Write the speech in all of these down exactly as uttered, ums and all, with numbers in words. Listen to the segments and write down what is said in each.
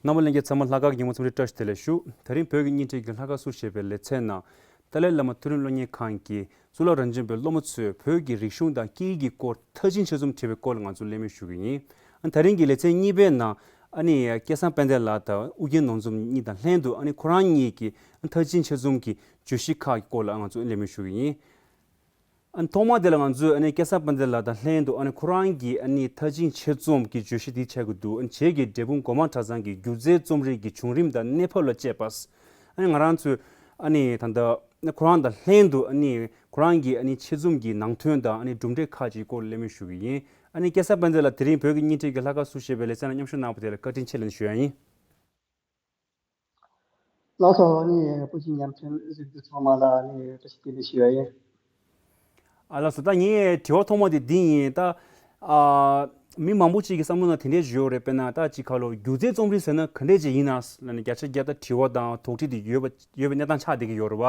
རྣམ་པ་ལྷན་རྒྱས་ཚང་མ་ལྷག་དཀར་གྱི་ཉིན་མོ་འཚམས་འདྲི་བཀྲ་ཤིས་བདེ་ལེགས་ཞུ། དེ་རིང་བོད་ཀྱི་བརྙན་འཕྲིན་གྱི་ལྷག་དཀར་སུ་ཞེས་པའི་ལེ་ཚན་ནང་། ཏཱ་ལའི་བླ་མ་མཐོ་རིམ་སློབ་གཉེར་ཁང་གི་གཙུག་ལག་རང་བཙན་པའི་སློབ་མ་ཚོས་བོད་ཀྱི་རིག་གཞུང་དང་སྐད་ཡིག་གི་སྐོར་མཐར་ཕྱིན་ཆེད་རྩོམ་བྲིས་པའི་སྐོར་ལ་ང་ཚོ་གླེང་མོལ་ཞུ་གི་ཡིན། ཨ་ད་རིང་གི་ལེ་ཚན་གཉིས་པའི་ནང་ཨ་ནི་སྐལ་བཟང་དཔལ་ལྡན་ལགས་དང་ཨུ་རྒྱན་ནོར་འཛོམས་གཉིས་དང་ལྷན་དུ་ཨ་ནི་ཁོ་རང་གཉིས་ཀྱི་མཐར་ཕྱིན་ཆེད་རྩོམ་གྱི་བརྗོད་གཞི་ཁག་གི་སྐོར་ལ་ང་ཚོ་གླེང་མོལ་ཞུ་གི་ཡིན། ཨ་ནི་ཐོག་མ་དེ་ལ་ང་ཚོས་ཨ་ནི་སྐལ་བཟང་དཔལ་ལྡན་ལགས་དང་ལྷན་དུ་ཨ་ནི་ཁོ་རང་གི་ཨ་ནི་མཐར་ཕྱིན་ཆེད་རྩོམ་གྱི་བརྗོད་གཞི་དེ་ཆགས་ཀྱི་འདུག་ཨ་ནི་བྱེས་ཀྱི་འབྲས་སྤུངས་སྒོ་མང་གྲྭ་ཚང་གི་སྒྱུ་རྩལ་རྩོམ་རིག་གི་བྱུང་རིམ་དང་གནས་བབ་ལ་དཔྱད་པ། ཨ་ནི་ང་རང་ཚོས་ཨ་ནི་ད་ལྟ་ཁོ་རང་དང་ལྷན་དུ་ཨ་ནི་ཁོ་རང་གི་ཨ་ནི་ཆེད་རྩོམ་གྱི་ནང་དོན་དང་ཨ་ནི་གྲུབ་འབྲས་ཁག་ཅིག་སྐོར་གླེང་མོལ་ཞུ་གི་ཡིན། ཨ་ནི་སྐལ་བཟང་དཔལ་ལྡན་ལགས་དེ་རིང་བོད་ཀྱི་བརྙན་འཕྲིན་གྱི་ལྷག་དཀར་སུ་ཞེས་པའི་ལེ་ཚན་ལ་མཉམ་ཞུགས་གནང་བ་དེ་ལ་བཀའ་དྲིན་ཆེ་ལབ་ནས་ཞུ་ཡ་ཡིན། ལགས་སོ། ཨ་ནི་བོད་ཀྱི་བརྙན་འཕྲིན་གཟིགས་མཁན་ཚང་མ་ལ་ཨ་ནི་བཀྲ་ཤིས་བདེ་ལེགས་ཞུ་ཡ་ཡིན། ཨ་ལགས་སོ། ད་ངའི་དྲི་བ་ཐོག་མ་དེ་འདི་ཡིན། ད་ཨ་མི་མང་པོ་ཅིག་གི་བསམ་བློ་ནང་དེ་འདྲས་བརྗོད་ཡོད་རེད། དཔེར་ན་ད་ཅིག་ཁ་ལོ་སྒྱུ་རྩལ་རྩོམ་རིག་ཟེར་ན་ག་འདྲས་ཅིག་ཡིན་ན་ལབ་ནས་བརྒྱ་ཆ་བརྒྱ་ད་དྲི་བ་དང་དོགས་འདྲི་དེ་ཡོད་པ་ཡོད་པའི་གནས་སྟངས་ཆགས་བསྡད་ཀྱི་ཡོད་རེད་བ།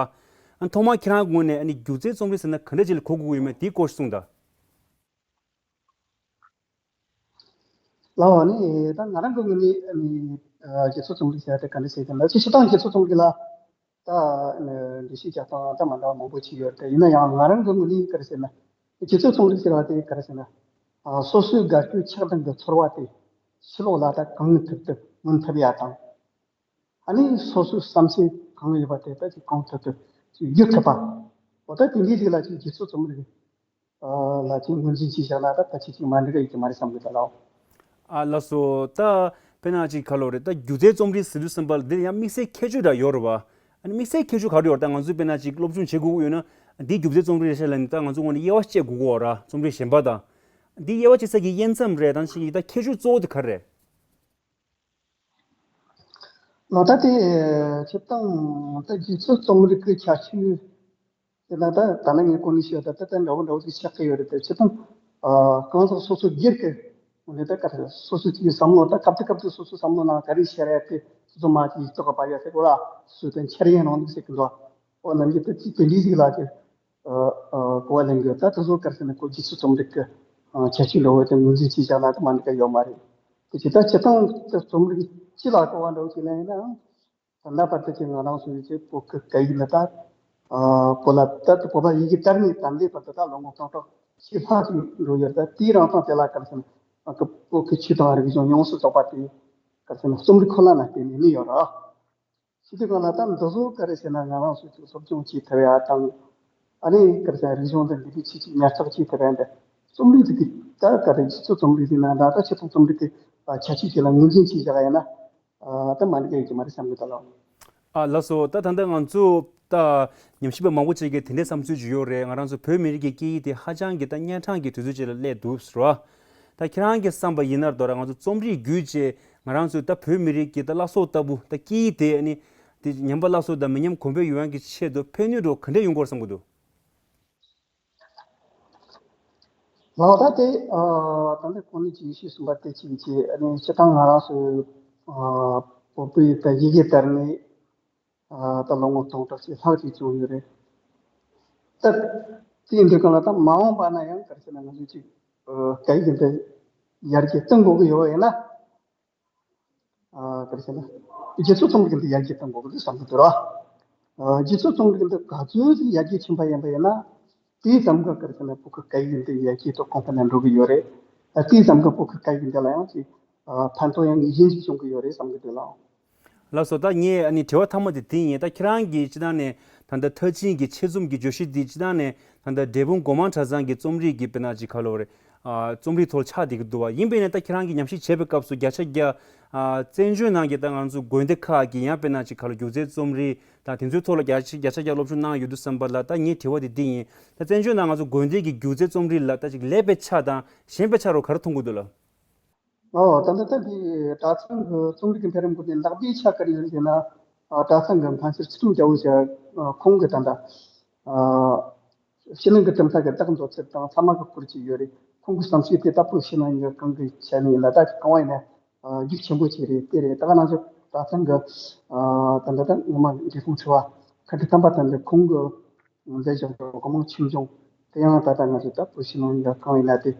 ཨ་ཐོག་མ་ཁྱེད་རང་ངོས་ནས་ཨ་ནི་སྒྱུ་རྩལ་རྩོམ་རིག་ཟེར་ན་ག་འདྲས་ཅིག་ལ་གོ་དགོས་ཀྱི་ཡོད་མེད་དེའི་སྐོར་གསུངས་དང་། ལའོ། ནི་ད་ང་རང་གི་ངོས་ནས་ནི་སྒྱུ་རྩལ་རྩོམ་རིག་ཟེར་ཡ་དེ་ག་འདྲ་ཟེར་གྱི་ན། སྤྱིར་བཏང་སྒྱུ་རྩལ་རྩོམ་རིག་ལ་ད་འགྲེལ་བཤད་རྒྱག་སྟངས་ད་མ་འདྲ་བ་མང་པོ་ཅིག་ཡོད་རེད། ཡིན་ན་ཡང་ང་རང་གི་ངོས་ནས་ག་རེ་ཟེར་ན། སྒྱུ་རྩལ་རྩོམ་རིག་ཟེར་བ་དེ་ག་རེ་ཟེར་ན། སོ་སོའི་དགའ་སྐྱིད་ཆགས་སྡང་གི་ཚོར་བ་དེ་ཕྱི་ལོགས་ལ་ད་གང་ཐུབ་ཐུབ་མངོན་ཐུབ་ཡ་དང་། ཨ་ནི་སོ་སོའི་བསམ་ཚུལ་གང་ཡོད་པ་དེ་ད་ཅིག་གང་ཐུབ་ཐུབ་ཅིག་བསྒྱུར་ཐུབ་པ། འོ་ད་དེ་འདྲའི་རིགས་ལ་ཅིག་སྒྱུ་རྩལ་རྩོམ་རིག་ལ་ཅིག་ངོས་འཛིན་བྱས་བཞག་ན་ད་ཕལ་ཆེར་ཅིག་མ་འགྲིག་ག་ཡོད་ཀྱི་མ་རེད་བསམ་གི་འདུག་ལགས། ཨ་ལགས་སོ། ད་དཔེར་ན་ཅིག་ཁ་ལོ་རེད། ད་སྒྱུ་རྩལ་རྩོམ་རིག་ཟེར་དུས་ཙམ་པ་ལ་འདིར་ཡང་དམིགས་བསལ་ཁྱད་ཆོས་འདྲ་ཡོད་རེད་བ། ཨ་ནི་དམིགས་བསལ་ཁྱད་ཆོས་ག་རེ་ཡོད་རེད། ད་ང་ཚོས་དཔེར་ན་ཅིག་སློབ་སྦྱོང་བྱེད་དགོས་ཀྱི་ཡོད་ན་འདི་སྒྱུ་རྩལ་རྩོམ་རིག་རེད་ཤག་ལབ་ནས་ད་ང་ཚོ་ངོས་ནས་དབྱེ་བ་དཔྱད་དགོས་ཀྱི་ཡོད་རེད། རྩོམ་རིག་གཞན་པ་དང་། འདི་དབྱེ་བ་དཔྱད་ས་གི་དབྱེ་མཚམས་རེད། ད་ཅིག་ད་ཁྱད་ཆོས་གཙོ་བོ་དེ་ག་རེ་རེད། ལགས། ད་དེ་སྤྱིར་བཏང་ད་སྒྱུ་རྩལ་རྩོམ་རིག་གི་ཁྱད་ཆོས་དེ་ལ་ད་ད་ནི་ངས་གོང་ནས་བཤད་པ་ད་ད་འདྲ་བོ་འདྲ་བོ་ཞིག་ཆགས་ཀྱི་ཡོད་རེད་དེ། སྤྱིར་བཏང་གང་ཟག་སོ་སོ་སྒེར་གྱི་ངོས་ནས་ད་ག་རེ་སོ་སོ་གི་བསམ་བློ་ད་སྐབས་དེ་སྐབས་དེ་སོ་སོའི་བསམ་བློ་ནང་ག་རེ་བཤད་རེད་དེ་སོ་སོ་མ་ཅིག་ཡིག་ཐོག་ག་ཕབ་ཡ་ཟེར་གོ་ལ་སོ་སོའི་དོན་འཆར་ཡན་རང་ལུགས་ཟེར་གི་འདུག་འོ་ནམ་རྒྱུན་དེ་དེ་འདྲའི་ཞིག་ལ་ཅིག་གོ་བ་ལེན་དགོས། ད་དེ་ཚོ་ག་རེ་ཟེར་ན་ཁོ་སྒྱུ་རྩལ་རྩོམ་རིག་གི་ཁྱད་ཆོས་འདྲ་བོ་དེ་ངོས་འཛིན་བྱས་བཞག་ན་ད་མ་འགྲིག་ག་ཡོད་མ་རེད། དེ་ཇི་ལྟར་སྤྱིར་བཏང་དེ་རྩོམ་རིག་སྤྱི་ལ་གོ་བ་འདྲ་བོ་ཞིག་ལེན་ཡིན་ནའང་། ད་ལྟ་བར་དུ་ཅིག་ང་རང་ཚོའི་ཅིག་བོད་ཀྱི་སྐད་ཡིག་ལ་ད་བོད་ལ་ད་བོད་པ་ཡི་གེ་དར་ནས་ད་ལྟའི་བར་དུ་ད་ལོ་ངོ་སྟོང་ཕྲག་ཕྱེད་ལྷག་ཅིག་འགྲོ་ཡོད་རེད། ད་དེའི་རིང་ཐུང་དེ་ལ་ག་རེ་ཟེར་ན་བོད་ཀྱི་ཆོས་དང་རིག་གཞུང་ཡོངས་སུ་རྫོགས་པ་དེ་ག་རེ་ཟེར་ན་རྩོམ་རིག་ཁོ་ན་ལ་བརྟེན་ནས་གནས་ཡོད་རེད། སྤྱི་ཚོགས་ནང་ལ་ད་འདི་ཚོ་ག་རེ་ཟེར་ན་ང་རང་ཚོས་ཅིག་སློབ་སྦྱོང་བྱེད་ཐུབ་ཡ་དང་། ཨ་ནི་ག་རེ་ཟེར་རིག་གཞུང་འདི་འདི་འདྲའི་ཆེད་ཅིག་ཉར་ཚགས་བྱེད་ཐུབ་ཡ་འདི་རྩོམ་རིག་ཅིག་གི་ད་ག་རེ་སྤྱི་ཚོགས་རྩོམ་རིག་ཟེར་ན་ད་ད་སྤྱི་ཚོགས་རྩོམ་རིག་གི་ཁྱད་ཆོས་ཅིག་ལ་ངོས་འཛིན་བྱས་བཞག་ཡ་ཡིན་ན། ད་མ་འགྲིག་གི་ཡོད་ཀྱི་མ་རེད་བསམ་གི་འདུག་ལགས། ཨ་ལགས་སོ། ད་ད་ལྟ་ང་ཚོ་ད་ཉམས་ཞིབ་པ་མང་པོ་ཅིག་གིས་དེ་འདྲའི་བསམ་ཚུལ་ཅིག་ཡོད་རེད། ང་རང་ཚོ་བོད་མི་རིགས་ཀྱི་སྐད་ཡིག་དེ་ཧ་ཅང་གི་ད་གཉན་འཕྲང་གི་དུས་ཚོད་ཅིག་ལ་སླེབས་འདུག་ཟེར་བ། ད་ཁྱེད་རང་གི་བསམ་པ་ཡིན་ན་དོ་ར་ང་ཚོ་རྩོམ་རིག་བརྒྱུད་བྱས་ང་རང་ཚོའི་ད་བོད་མི་རིགས་ཀྱི་ད་བླ་སྲོག་ལྟ་བུ་ད་སྐད་ཡིག་དེ་ཨ་ནི་དེ་ཉམས་པ་སླར་གསོ་དང་མི་ཉམས་གོང་འཕེལ་ཡོང་ཡག་གི་ཆེད་དུ་ཕན་ནུས་འདྲ་བོ་ག་འདྲས་ཡོང་གི་ཡོད་རེད་བསམ་གི་འདུག་ལགས། ད་དེ་ཨ་ད་ལྟ་གོང་ནས་ཅིག་ཞུས་ཟིན་པ་དེ་ཅིག་བྱས། ཨ་ནི་སྤྱིར་བཏང་ང་རང་ཚོའི་ཨ་བོད་པའི་ད་ཡི་གེ་དར་ནས་ཨ་ད་ལོ་ངོ་སྟོང་ཕྲག་ཅིག་ལྷག་ཅིག་བྱུང་ཡོད་རེད། ད་དེ་ཡིན་དུས་གང་ལ་ད་མ་འོངས་པ་ན་ཡང་ག་རེ་ཟེར་ན་ང་ཚོས་ཅིག་ཨ་སྐད་ཡིག་འདི་ཡར་རྒྱས་གཏོང་དགོས་ཀྱི་ཡོད་པ་ཡིན་ན། ཨ་ག་རེ་ཟེར་ན། སྒྱུ་རྩལ་རྩོམ་རིག་འདི་ཡར་རྒྱས་གཏོང་དགོས་ཀྱི་འདུག་བསམ་གྱི་འདུག་ར། ཨ་སྒྱུ་རྩལ་རྩོམ་རིག་འདི་ག་ཚོད་ཅིག་ཡར་རྒྱས་ཕྱིན་པ་ཡིན་པ་ཡིན་ན། དེ་ཙམ་གྱིས་ག་རེ་ཟེར་ན་བོད་ཀྱི་སྐད་ཡིག་འདི་ཡར་རྒྱས་དང་གོང་འཕེལ་ལ་འགྲོ་གི་ཡོད་རེད། ཨ་དེ་ཙམ་གྱིས་བོད་ཀྱི་སྐད་ཡིག་འདི་ལ་ཡང་ཅིག་ཨ་ཕན་ཐོགས་ཡང་ངེས་ཅན་ཅིག་བྱུང་གི་ཡོད་རེད་བསམ་གྱི་འདུག་ལགས། ལགས་སོ། ད་ངས་ཨ་ནི་དྲི་བ་མཐའ་མ་དེ་དེ་ཡིན། ད་ཁྱེད་རང་གིས་སྤྱིར་བཏང་ནས་ད་ལྟ་མཐར་ཕྱིན་གྱི་ཆེད་རྩོམ་གྱི་བརྗོད་གཞི་འདི་སྤྱིར་བཏང་ནས་ད་ལྟ་འབྲས་སྤུངས་སྒོ་མང་གྲྭ་ཚང་གི་རྩོམ་རིག་གི་དཔེར་ན་ཅིག་ག་ལབ་དགོས་རེད། ཨ་རྩོམ་རིག་ཐོག་ཆགས་བསྡད་ཀྱི་འདུག་བ། ཡིན་པས་ན་ད་ཁྱེད་རང་གིས་ཉམས་ཞིབ་བྱས་པའི་སྐབས་སུ་བརྒྱ་ཆ་བརྒྱ་ཨ་བཙན་བྱོལ་ནང་གི་ད་ང་ཚོ་དགོན་སྡེ་ཁག་གི་ཡང་དཔེར་ན་ཅིག་ག་ལབ་སྒྱུ་རྩལ་རྩོམ་རིག་དང་དེ་ཚོའི་ཐོག་ལ་བརྒྱ་ཆ་བརྒྱ་ཆ་བརྒྱ་སློབ་སྦྱོང་གནང་ཡོད་དུས་ཙམ་པ་ལ་ད་ངའི་དྲི་བ་དེ་འདི་ཡིན། ད་བཙན་བྱོལ་ནང་ང་ཚོ་དགོན་སྡེ་གི་སྒྱུ་རྩལ་རྩོམ་རིག་ལ་ད་ཅིག་ལེགས་པའི་ཆ་དང་ཞན་པའི་ཆ་རུ་ག་རེ་མཐོང་གི་འདུག་ལགས། ཨོ་ད་ལྟ་ད་འདི་གྲྭ་ཚང་གི་རྩོམ་རིག་གི་འཕེལ་རིམ་སྐོར་ནས་ལེགས་པའི་ཆ་ག་རེ་ཡོད་ཟེར་ན། ཨ་གྲྭ་ཚང་གི་མཁན་ཟུར་ཚེ་རིང་རྒྱལ་པོ་ཟེར་ཁོང་གིས་ད་ལྟ་ཨ་ཕྱི་ནང་གི་གྲུབ་མཐའ་གི་རྟགས་མདོར་ཚུལ་དང་ཚད་མ་གི་སྐོར་ཅིག་ཡོད་རེད། ཁོང་གི་བསམ་ཚུལ་དེ་ད་བོད་ཕྱི་ནང་གཉིས་ཀ་གང་གི་ཆ་ནས་ཡིན་ལ་ད་གང་བ་ཡིན་ན་ཨ་རྒྱུགས་ཆེན་པོ་ཅིག་རེད། དེ་རེད། ད་ག་ནང་བཞིན་གྲྭ་ཚང་གི་ཨ་ད་ལྟ་ད་ངོ་མ་འབྲས་སྤུངས་ཚེ་བ་མཁན་ཁྲི་དམ་པ་དང་འདི་ཁོང་གི་མཛད་བཞག་པའི་སྒོ་མང་ཆོས་འབྱུང་དེ་ཡང་ད་ལྟ་ང་ཚོ་ད་བོད་ཕྱི་ནང་གཉིས་ཀ་གང་ཡིན་ན་དེ་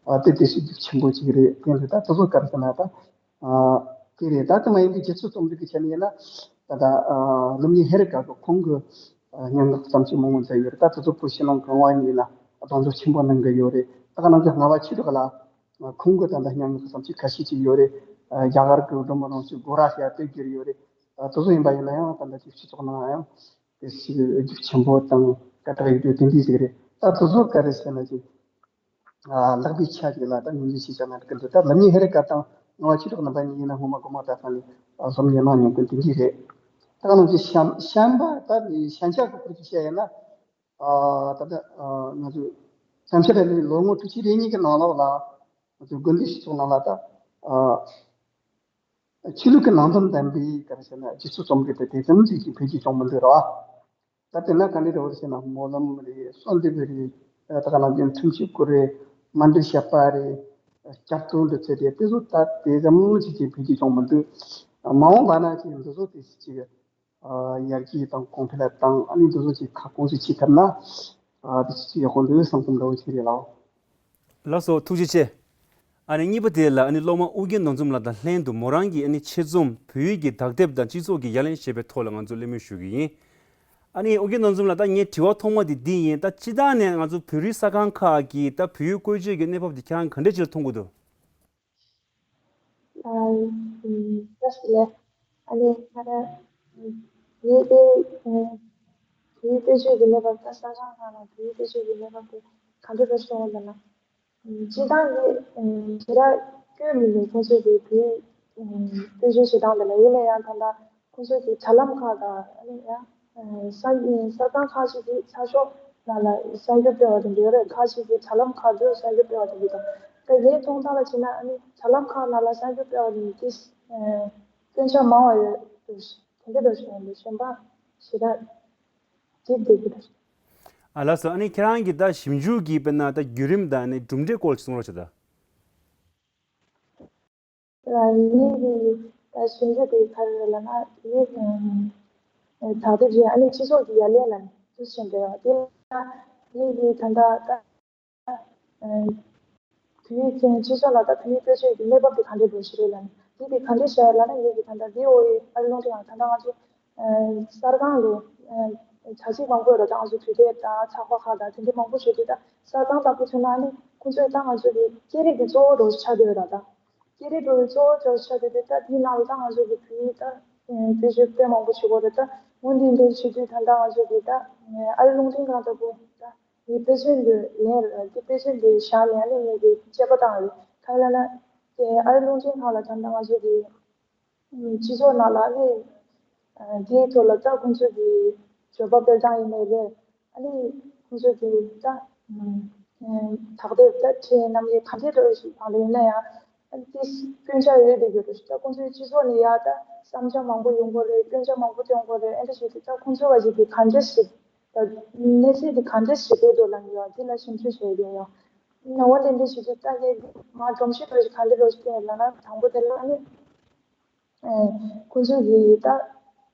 ཨ་དེ་དེ་སྲིད་རྒྱུགས་ཆེན་པོ་ཅིག་རེད། དེ་འདྲ་ད་དེ་ཚོ་ག་རེ་ཟེར་ན་ད་ཨ་ དེ་རེད། ད་དེ་མ་ཡིན་པའི་སྤྱི་ཚོགས་རྩོམ་སྒྲིག་གི་ཆ་ནས་ཡིན་ན། ད་ལྟ་ཨ་སློབ་གཉེར་ཧེ་རེ་ཀ་གི་ཁོང་གི་ཨ་སྙན་ངག་བརྩམས་ཆོས་མང་པོ་མཛད་ཡོད་རེད། ད་དེ་ཚོ་བོད་ཕྱི་ནང་གང་བ་ཡིན་ན་གདེང་འཇོག་ཆེན་པོ་གནང་གི་ཡོད་རེད། ད་ག་ནང་བཞིན་རྔ་བ་ཆོས་གྲགས་ལགས་ཁོང་གི་ད་ལྟ་སྙན་ངག་བརྩམས་ཆོས་ཁ་ཤས་ཅིག་ཡོད་རེད། ཨ་རྒྱ་གར་གྱི་སྒྲོལ་མ་རིན་པོ་ཆེ་སྒོ་ར་ཞེས་དེབ་བསྒྱུར་ཡོད་རེད། ད་དེ་ཚོ་ཡིན་པ་ཡིན་ན་ཡང་ད་ལྟ་ཅིག་སྤྱི་ཚོགས་ནང་ཡང་དེ་ཞིག་རྒྱུགས་ཆེན་པོ་དང་སྐད་གྲགས་ཡོད་རྒྱུ་དེ་འདྲ་ཞིག་རེད། ད་དེ་ཚོ་ག་རེ་ཟེར་ན་ཅིག་ཨ་ལག་པའི་ཆ་ཞིག་ལ་ད་ངོས་འཛིན་བྱེད་བྱ་ན་འགྲིག་གི་འདུག་ད་ལམ་ཉིན་ཧེ་རེ་ཀ་དང་ངག་ཆོས་གྲགས་རྣམ་པ་གཉིས་ཡིན་ན་སྔོན་མ་གོ་མ་ད་ས་ནས་སློབ་གཉེར་གནང་མྱོང་མཁན་དེ་འདྲ་རེད། ད་ག་ནང་བཞིན་གཤམ་གཤམ་པ་ད་ནི་ཤན་ཆ་གི་སྐོར་གྱི་བཤད་ཡིན་ན། ཨ་ད་ལྟ་ཨ་ང་ཚོས་གཤམ་ཤ་ར་ལི་ལོ་ངོ་དྲུག་ཅུ་རེ་གཉིས་ཀྱི་ནང་ལོགས་ལ་ང་ཚོའི་དགོན་སྡེ་སྤྱི་ཚོགས་ནང་ལ་ད་ཨ་ཆོས་ལུགས་ཀྱི་ནང་དོན་ལྡན་པའི་ག་རེ་ཟེར་ན་སྤྱི་ཚོགས་རྩོམ་རིག་དེ་དེ་ཙམ་ཞིག་གི་འཕེལ་རྒྱས་བྱུང་མི་འདུག་ར། ད་དེ་ན་ག་འདྲ་རེད་ཟེར་ན་སྨོན་ལམ་རེད། གསོལ་འདེབས་རེད། ད་ག་ནང་བཞིན་ཐུན་གཅིག་སྐོར་རེད། མཎྜལ་བཤད་པ་རེད། སྐྱབས་སྟོན་འདི་ཚོ་དེ་དེ་ཚོ་ད་དེ་ཙམ་ཞིག་གི་འཕེལ་རྒྱས་བྱུང་མི་འདུག་མ་འོངས་པ་ན་ཅིག་འདི་ཚོ་དེ་ཅིག་ཡར་རྒྱས་དང་གོང་འཕེལ་དང་ཨ་ནི་འདི་ཚོ་ཅིག་ཁ་སྐོང་ཞིག་བྱེད་ཐུབ་ན་ཨ་དེ་ཅིག་ཡག་པོ་འདུག་བསམ་བསམ་འདྲ་བོ་ཅིག་རེད་ལགས། ལགས་སོ། ཐུགས་རྗེ་ཆེ། ཨ་ནི་གཉིས་པ་དེ་ལ་ཨ་ནི་སློབ་མ་ཨོ་རྒྱན་ནོར་འཛོམས་ལགས་དང་ལྷན་དུ་མོ་རང་གི་ཨ་ནི་ཆེད་རྩོམ་བོད་ཡིག་གི་དག་དེབ་དང་སྤྱི་ཚོགས་ཀྱི་ཡ་ལན་ཞེས་པའི་ཐོག་ལ་ང་ཚོ་གླེང་མོལ་ཞུ་གི་ཡིན། ཨ་ནི་ཨོ་རྒྱན་ནོར་འཛོམས་ལགས་ད་ངའི་དྲི་བ་ཐོག་མ་དེ་འདི་ཡིན། ད་སྤྱིར་བཏང་ནས་ང་ཚོ་བོད་རིགས་གསར་ཁང་ཁག་གིས་ད་བོད་ཡིག་བཀོལ་སྤྱོད་ཀྱི་གནས་བབ་དེ་ཁྱེད་རང་ག་འདྲ་ཅིག་ལ་མཐོང་གི་འདུག་ཨ་ཨུམ་བཀྲ་ཤིས་བདེ་ལེགས། ཨ་ནི་ང་རང་ངའི་དེ་ཨུམ་བོད་ཡིག་བཀོལ་སྤྱོད་ཀྱི་གནས་བབ་ད་གསར་ཁང་ཁག་ལ་བོད་ཡིག་བཀོལ་སྤྱོད་ཀྱི་གནས་བབ་དེ་ག་འདྲ་རེད་ཤོད་འོང་ལབ་ན། སྤྱིར་བཏང་གི་ཞེ་དྲག་བཀོད་མི་འདུག་ཁོང་ཚོས་ཀྱི་དེའི་སྟོན་བཤད་བྱེད་སྟངས་དེ་ལ། ཡིན་ན་ཡང་ད་ལྟ་ཁོང་ཚོས་ཀྱི་དྲ་ལམ་ཁག་དང་ཨ་ནི་ཡང་གསར་གསར་ཁང་ཁག་ཅིག་གིས་ཚགས་ཤོག་ནང་ལ་གསར་འགྱུར་སྤེལ་བ་དེ་འདྲ་ཡོད་རེད། ཁག་ཅིག་གིས་དྲ་ལམ་ཁག་ཏུ་གསར་འགྱུར་སྤེལ་བ་དེ་འདྲ་དང་། ད་ངའི་མཐོང་སྟངས་ལ་བྱས་ན་ཨ་ནི་དྲ་ལམ་ཁག་ནང་ལ་གསར་འགྱུར་སྤེལ་བ་དེ་འདྲ་དེ་སྐྱོན་ཆ་མང་བ་ཡོད་འདུག་དེ་འདྲ་འདྲ་ཞིག་ཡོད་འདུག་གཞན་པ་ཞེ་དྲག་འགྲིག་འདུག་གི་རེད། ཨ་ལགས་སོ། ཨ་ནི་ཁྱེད་རང་གིས་ད་ཞིབ་འཇུག་གི་དཔེར་ན་ད་བརྒྱུད་རིམ་དང་ཨ་ནི་གྲུབ་འབྲས་སྐོར་ཅིག་གསུང་རོགས་བྱེད་ད། ལ་ངེད་ཀྱི་ད་ཞིབ་འཇུག་དེ་ག་རེ་རེད་ལབ་ན་ངེད་ཀྱི་དག་དེབ་རེད། ཨ་ནི་སྤྱི་ཚོགས་ཀྱི་ཡ་ལན་ལ་ནི་ཏུ་ཞིག་འབྲེལ་བ་དེ་ལ་ངེད་ཀྱི་ད་ལྟ་ད་བོད་ཡིག་སྤྱི་ཚོགས་ལ་ད་བོད་ཡིག་བེད་སྤྱོད་ཀྱི་གནས་བབ་དེ་ག་འདྲ་འགྲོ་ཞིག་རེད་ལབ་ན། དེ་དེ་ག་འདྲ་བྱས་ལབ་ན་ངེད་ཀྱི་ད་ལྟ་བི་ཨོ་ཨེ་ཨ་རི་རླུང་འཕྲིན་ཁང་ད་ལྟ་ང་ཚོ་གསར་ཁང་ལ་བྱ་བྱེད་མང་པོ་ཡོད་རེད། ད་ང་ཚོ་དུས་དེབ་དང་ཚགས་པར་ཁག་དང་དེ་འདྲ་མང་པོ་བྱེད་དུས་ད་གསར་ཁང་ལྟ་བུ་མཚོན་ན་ནི་ཁོང་ཚོས་ད་ང་ཚོ་གི་སྐད་རིགས་ཀྱི་གཙོ་བོ་འདྲ་ཆགས་བསྡད་ཡོད་རེད། ད་སྐད་རིགས་འདྲ་གཙོ་བོ་འདྲ་ཆགས་བསྡད་དུས་ད་དེའི་ནང་ལ་ད་ང་ཚོ་གི་བོད་ཡིག་ད་བེད་སྤྱོད་དཔེ་མང་པོ་བྱེད་དགོས་རེད། ད་འོན་ཏེ་འདི་བྱེད་དུས་ད་ལྟ་ང་ཚོ་གི་ད་ཨ་རི་རླུང་འཕྲིན་ཁང་ལྟ་བུ་ད་ངའི་དཔེ་མཚོན་འདི་ལེན་རེད། དེ་དཔེ་མཚོན་འདི་བཞག་ནས་ཨ་ནི་ངེད་ཀྱི་དཔྱད་པ་བཏང་རེད། གང་ཡིན་ལབ་ན་དེ་ཨ་རི་རླུང་འཕྲིན་ཁང་ལ་ད་ལྟ་ང་ཚོ་གི་སྤྱི་ཚོགས་ནང་ལ་ཨ་ནི་དེའི་ཐོག་ལ་ད་ཁོང་ཚོ་གི་བརྗོད་པ་སྤེལ་སྟངས་ཡིན་ནའི་རེད། ཨ་ནི་ཁོང་ཚོ་གི་ད་དག་དེབ་ད་ཁྲིད་རྣམ་དབྱེ་ག་འདྲ་འདྲ་ཞིག་སྒང་ལ་ཡིན་ན་ཡང་ཨ་ནི་དེ་སྐྱོན་ཆ་ཡོད་བསྡད་ཡོད་རེད། ད་ཁོང་ཚོའི་སྤྱི་ཚོགས་ནས་ཡ་ད་བསམ་འཆར་མང་པོ་ཡོང་གི་རེད། སྐྱོན་ཆ་མང་པོ་ཐོན་གི་རེད། ཨ་འདྲ་ཞིག་དེ་ད་ཁོང་ཚོ་བ་ཞིག་གི་ག་འདྲ་ཞིག་ད་གནས་ཚུལ་དེ་ག་འདྲ་ཞིག་སྤེལ་འདུག་ལབ་ཡོད། དེ་ལ་ཞིབ་འཇུག་བྱས་ཡོད་ཡང་ནོར་བ་དེ་འདྲ་ཞིག་དེ་ད་ངས་མ་སྒྲོམ་གཞི་འདྲ་ཞིག་ག་འདྲ་འདྲ་ཞིག་བསྟན་ཡོད་ལབ་ན། དང་པོ་དེ་ལ་ཨ་ནི། ཁོང་ཚོས་ཀྱིས་ད་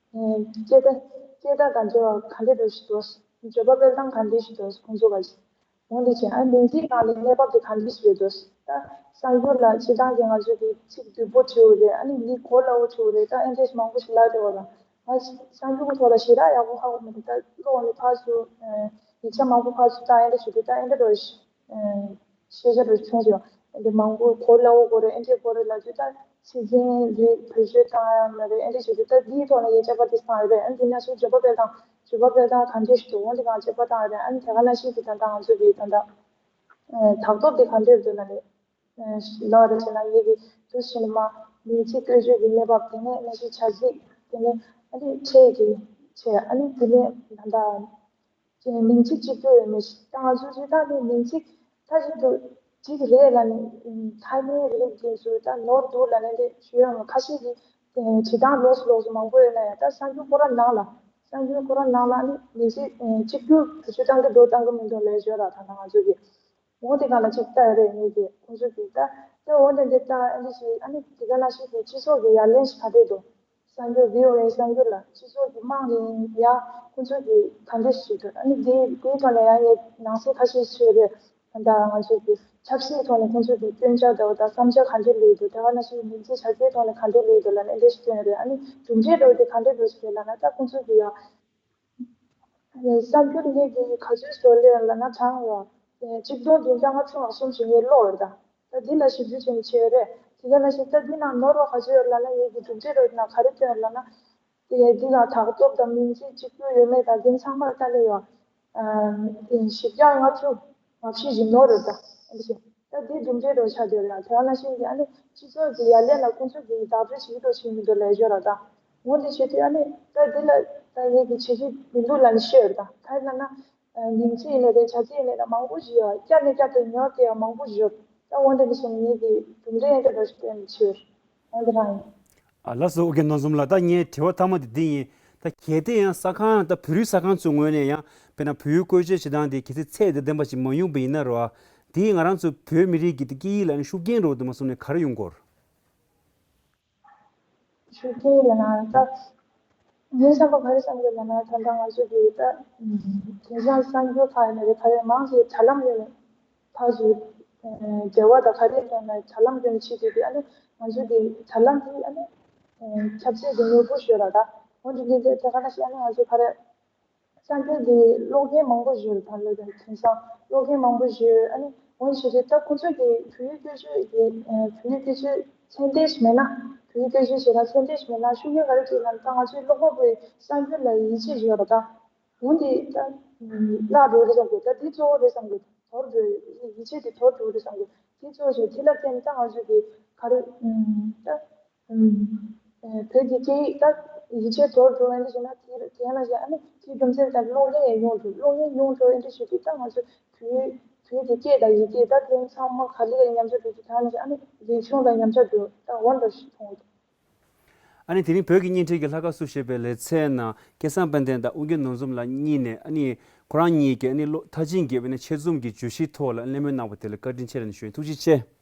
སྐད་བརྡ་སྐད་བརྡ་དང་འབྲེལ་བ་ག་འདྲ་འདྲ་ཞིག་འདུག་བརྗོད་པ་སྤེལ་སྟངས་ག་འདྲ་ཞིག་འདུག་ཁོང་ཚོ་ག་འོང་དེ་བྱས་ཨ་མིང་ཚིག་ནང་ལ་གནས་བབ་དེ་ག་འདྲ་ཞིག་རེད་འདུག་ད་གསར་འགྱུར་ལ་སྤྱིར་བཏང་གི་ང་ཚོས་ཀྱི་ཚིག་བསྡུས་པོ་བྲིས་པ་རེད། ཨ་ནི་མི་གོ་སླ་བོ་བྲིས་པ་རེད། ད་ཨེ་འདྲས་མང་པོ་ཞིག་ལབ་བསྡད་པ་ལ་ང་གསར་འགྱུར་གྱི་ཐོག་ལ་ཞེ་དྲག་ཡག་པོ་ཧ་གོ་མི་འདུག་ད་ཀློག་འོང་ནས་ཕར་ཚུར་ཡིག་ཆ་མང་པོ་ཕར་ཚུར་བཏང་ཨེ་འདྲ་བྱེད་དུས་ད་ཨེ་འདྲ་འདྲ་ཞིག་ཤེས་བྱ་རུ་ཆུང་ཆུང་འདི་མང་པོ་གོ་སླ་བོ་གོ་རེད། ཨེ་འདྲས་གོ་རེད་ལབ་དུས་ད་ཚིག་རྒྱན་རེད། བེད་སྤྱོད་བཏང་ཡ་མ་རེད། ཨེ་འདྲས་བྱེད་དུས་ད་འདིའི་ཐོག་ལ་ཡང་དཔྱད་པ་དེ་བཏང་ཡོད་རེད། ཨ་འདི་ན་སུ་བརྗོད་པ་སྤེལ་སྟངས་བརྗོད་པ་སྤེལ་སྟངས་གང་འདྲས་ཞིག་འདུག་འོ་འདི་གང་དཔྱད་པ་བཏང་ཡོད་རེད། ཨ་ནི་དེ་ག་ནང་བཞིན་གྱི་ད་ལྟ་ང་ཚོ་གི་ད་ལྟ་དག་ཐོབ་དེ་གང་འདྲས་འདུག་ལ་ནི་ལོ་རེ་བྱས་ན་ངེད་ཀྱི་དུས་ཕྱིན་མ་མིང་ཚིག་བཀོལ་སྤྱོད་ཀྱི་གནས་བབ་དེ་ནས་ནང་བཞིན་བྱ་ཚིག་དེ་ནས་ཨ་ནི་ཕྲད་ཀྱི་བྱས་ཨ་ནི་དེ་ནས་ད་ལྟ། ཅེས་མིང་ཚིག་གཅིག་པུ་ཡོད་མེད་ཞིག་ད་ང་ཚོ་རི་དྭགས་ནི་མིང་ཚིག་མཐའ་གཅིག་ཏུ་གཅིག་རེད་ལབ་ནས་མཐའ་མའི་རིགས་དེ་ཚོ་ད་ནོར་འདུག་ལབ་ནས་དེ་ཞུ་ཡ་མ་ཁ་ཤས་ཀྱི་བྲིས་སྟངས་ལོགས་སུ་ལོགས་སུ་མང་པོ་ཡོད་ན་ཡང་ད་གསར་འགྱུར་ཁོ་རང་ནང་ལ་གསར་འགྱུར་ཁོ་རང་ནང་ལ་ནི་མིང་ཚིག་གཅིག་གྱུར་བེད་སྤྱོད་བཏང་གི་འདུག་བཏང་གི་མི་འདུག་ལས་བརྗོད་ར་ད་ང་ཚོ་གི་འོ་དེ་ག་ལ་ཅིག་ལྟ་ཡོད་རེད། ངེད་ཀྱི་ཁོང་ཚོ་གི་ད་ད་འོ་དེ་འདི་ལྟ་ཨ་འདི་ཞིག་ཨ་ནི་དེ་ག་ནང་བཞིན་གྱི་སྤྱི་ཚོགས་ཀྱི་ཡ་ལན་ཞིག་ག་རེ་འདུག་གསར་འགྱུར་བྷི་ཨོ་ཨེ་གསར་འགྱུར་ལ་སྤྱི་ཚོགས་ཀྱི་དམངས་ནས་ཡ་ཁོང་ཚོ་གི་ག་འདྲ་ཞིག་འདུག་ཨ་ནི་དེ་དེའི་ཐོག་ནས་ཡང་ངས་ནང་གསེས་ཁ་ཤས་ཤེས་རེད། ད་ང་ཚོ་གི་ཆབ་སྲིད་ཐོག་ནས་ཁོང་ཚོ་གི་སྐྱོན་ཆ་དང་ད་བསམ་འཆར་ག་འདྲ་ལུས་འདུག་དེ་ག་ནང་བཞིན་མིང་ཚིག་བྱ་སྤྱོད་ཐོག་ནས་ག་འདྲ་ལུས་འདུག་ལབ་ནས་འདི་འདྲ་ཞིག་སྟོན་ཡོད་རེད། ཨ་ནི་གྲུབ་འབྲས་འདྲ་བོ་དེ་ག་འདྲ་འདྲ་ཞིག་རེད་ལབ་ན། ད་ཁོང་ཚོ་གི་ཡང་གསར་འགྱུར་ངེད་ཀྱིས་ག་ཚོད་བཟོ་ལེ་ལབ་ན་གྲངས་ཡོད། གཅིག་སྟོང་བདུན་བརྒྱ་ལྔ་བཅུ་ང་གསུམ་ཞིག་ངས་ཀློག་ཡོད་ད། ད་འདི་ལ་ཞིབ་འཇུག་བྱས་ནས་བྱས་ཡོད་རེད། དེ་ག་ནང་བཞིན་ད་འདི་ནང་ནོར་བ་ག་ཚོད་ཡོད་ལབ་ན། ངེད་ཀྱི་གྲུབ་འབྲས་རོལ་ན་ག་རེ་བཏོན་ཡོད་ལབ་ན། དེ་འདི་ལ་དག་ཐོབ་དང་མིང་ཚིག་གཅིག་པུ་ཡོད་མེད་དང་དེ་ཚང་མར་ལྟ་ལེ་ཡོད། ཨ་བཞི་བརྒྱ་ལྔ་བཅུ་ང་བཞི་ཞིག་ནོར་ཡོད་ད། ཨ་ནི་ད་འདི་གྲུབ་འབྲས་རོལ་ཆགས་བསྡད་ཡོད་རེད། དེ་ག་ནང་བཞིན་གྱི་ཨ་ནི་སྤྱི་ཚོགས་ཀྱི་ཡར་ལན་ལ་ཁོང་ཚོ་གིས་བདག་སྤྲོད་བྱེད་ཀྱི་འདུག་བྱེད་མི་འདུག་ལབ་ཡོད་ར་ད། འོ་འདི་བྱེད་དུས་ཨ་ནི་ད་འདི་ལ་ད་ངེད་ཀྱིས་བྱེད་ཀྱི་མི་འདུག་ལབ་ནས་བཤད་ཡོད་ར་ད། ག་རེ་ལབ་ན། ཨ་མིང་ཚིག་ཡིན་ནའི་རེད། བྱ་ཚིག་ཡིན་ནའི་རེད། མང་པོ་ཞིག་ཡོད། བསྐྱར་ནས་བསྐྱར་དུ་ཉོར་དེ་ཡང་མང་པོ་ཞིག་ཡོད། ད་འོ་འདི་འདྲ་བྱས་ནས་ངེད་ཀྱིས་གྲུབ་འབྲས་ཡང་འདྲ་འདྲ་ཞིག་བཏོན་ནས་བྱས་ཡོད། འོ་འདི་རང་ཡིན། ཨ་ལགས་སོ། ཨོ་རྒྱན་ནོར་འཛོམས་ལགས། ད་ངའི་དྲི་བ་མཐའ་མ་དེ་འདི་ཡིན། ད་གལ་ཏེ་ཡང་ས་ཁང་ད་བོད་རིགས་ས་ཁང་ཚོའི་ངོས་ནས་ཡང་དཔེར་ན་བོད་ཡིག་བཀོལ་སྤྱོད་བྱེད་སྟངས་དེ་གལ་སྲིད་ཚད་དང་ལྡན་པ་ཞིག་མ་ཡོང་པ་ཡིན་ན་རོ། དེས་ང་རང་ཚོ་བོད་མི་རིགས་ཀྱི་དེ་སྐད་ཡིག་ལ་ནི་ཤུགས་རྐྱེན་རོ་དུ་མ་སོང་ནས་ག་རེ་ཡོང་གོ་ར། ཤུགས་རྐྱེན་ལབ་ན་ད། ངའི་བསམ་པ་ག་རེ་བསམ་གྱི་ལབ་ན། ད་ལྟ་ང་ཚོ་གི་ད་དེང་སང་གསར་འགྱུར་ཁག་ཡིན་ནའི་རེད། ག་རེ་མང་ཆེ་དྲ་ལམ་ཡོད་ནས་ཕར་ཚུར་འབྲེལ་བ་དང་ག་རེ་བཏང་ན་དྲ་ལམ་བརྒྱུད་ནས་བྱེད་དུས་དེ་ཨ་ནི་ང་ཚོ་གི་དྲ་ལམ་དེ་ཨ་ནི་ཁྱབ་ཚད་དེ་མྱུར་པོ་ཞིག་ཡོད་ར་ད། འོན་ཀྱང་དེ་དེ་ག་ནང་བཞིན་ཨ་ནི་ང་ཚོ་ག་རེ། གསར་འགྱུར་འདི་ཀློག་མཁན་མང་པོ་ཞིག་ཡོད་རེད། ད་ལོ་དང་དེང་སང་ཀློག་མཁན་མང་པོ་ཞིག་ཡོད། ཨ་ནི་འོན་ཞེས་དེ་ད་ཁོང་ཚོས་ཀྱི་བོད་ཡིག་བཀོལ་སྤྱོད་ཀྱི་བོད་ཡིག་བཀོལ་སྤྱོད་ཚད་ལྡན་ཞིག་མེད་ན། བོད་ཡིག་བཀོལ་སྤྱོད་བྱེད་སྟངས་ཚད་ལྡན་ཞིག་མེད་ན་ཤུགས་རྐྱེན་ག་རེ་ཅིག་ལབ་ན། ད་ང་ཚོའི་ཀློག་པ་པོའི་གསར་འགྱུར་ལ་ཡིད་ཆེས་ཡོད་རེད་ད། འོན་ཏེ་ད་བརླག་འགྲོ་རེད་བསམ་གི། ད་འདི་གཙོ་བོ་རེད་བསམ་གི། དོར་འགྲོ་ཡིད་ཆེས་དེ་དོར་འགྲོ་རེད་བསམ་གི། འདི་གཙོ་བོ་ཞིག་དེ་ལ་བརྟེན་ད་ང་ཚོས་ཀྱི་ག་རེ་ད། ཨུམ། ཨེ་བོད་ཀྱི་སྐད་ཡིག་ད་ཡིད་ཆེས་དོར་འགྲོ་ཡོང་དུས་ཟེར་ན། དེ་དེ་ཡང་ན་ཟེར་ཨ་ནི་དེའི་རྒྱུ་མཚན་ད་གློག་བརྙན་ཡང་ཉུང་འགྲོ། གློག་བརྙན་ཉུང་འགྲོ་ཡོང་དུས་ཞུ་དུས་ད་ང་ཚོ་བོད་བོད་ཀྱི་སྐད་དང་ཡི་གེ་ད་དེ་ཚང་མ་ག་ལེར་ཉམས་ཆག་འགྲོ་དུས་ད་ཡང་ན་ཟེར་ཨ་ནི་རིག་གཞུང་ལ་ཉམས་ཆག་འགྲོ་ད་འོ་འདྲ་ཞིག་མཐོང་གི་འདུག་ཨ་ནི་དེ་རིང་བོད་ཀྱི་བརྙན་འཕྲིན་གྱི་ལྷག་དཀར་བསུ་ཞེས་པའི་ལེ་ཚན་ནང་སྐལ་བཟང་དཔལ་ལྡན་དང་ཨོ་རྒྱན་ནོར་འཛོམས་ལགས་གཉིས་ནས་ཨ་ནི་ཁོ་རང་གཉིས་ཀྱིས་ཨ་ནི་བློ་མཐའ་ཅན་གྱི་ཨ་ནི་ཆེད་རྩོམ་གྱི་བརྗོད་གཞིའི་ཐོག་ལ་གླེང་མོལ་གནང་བ་དེ་ལ་བཀའ་དྲིན་ཆེ་ལབ་ནས་ཞུ་ཡིན། ཐུགས་རྗེ་ཆེ།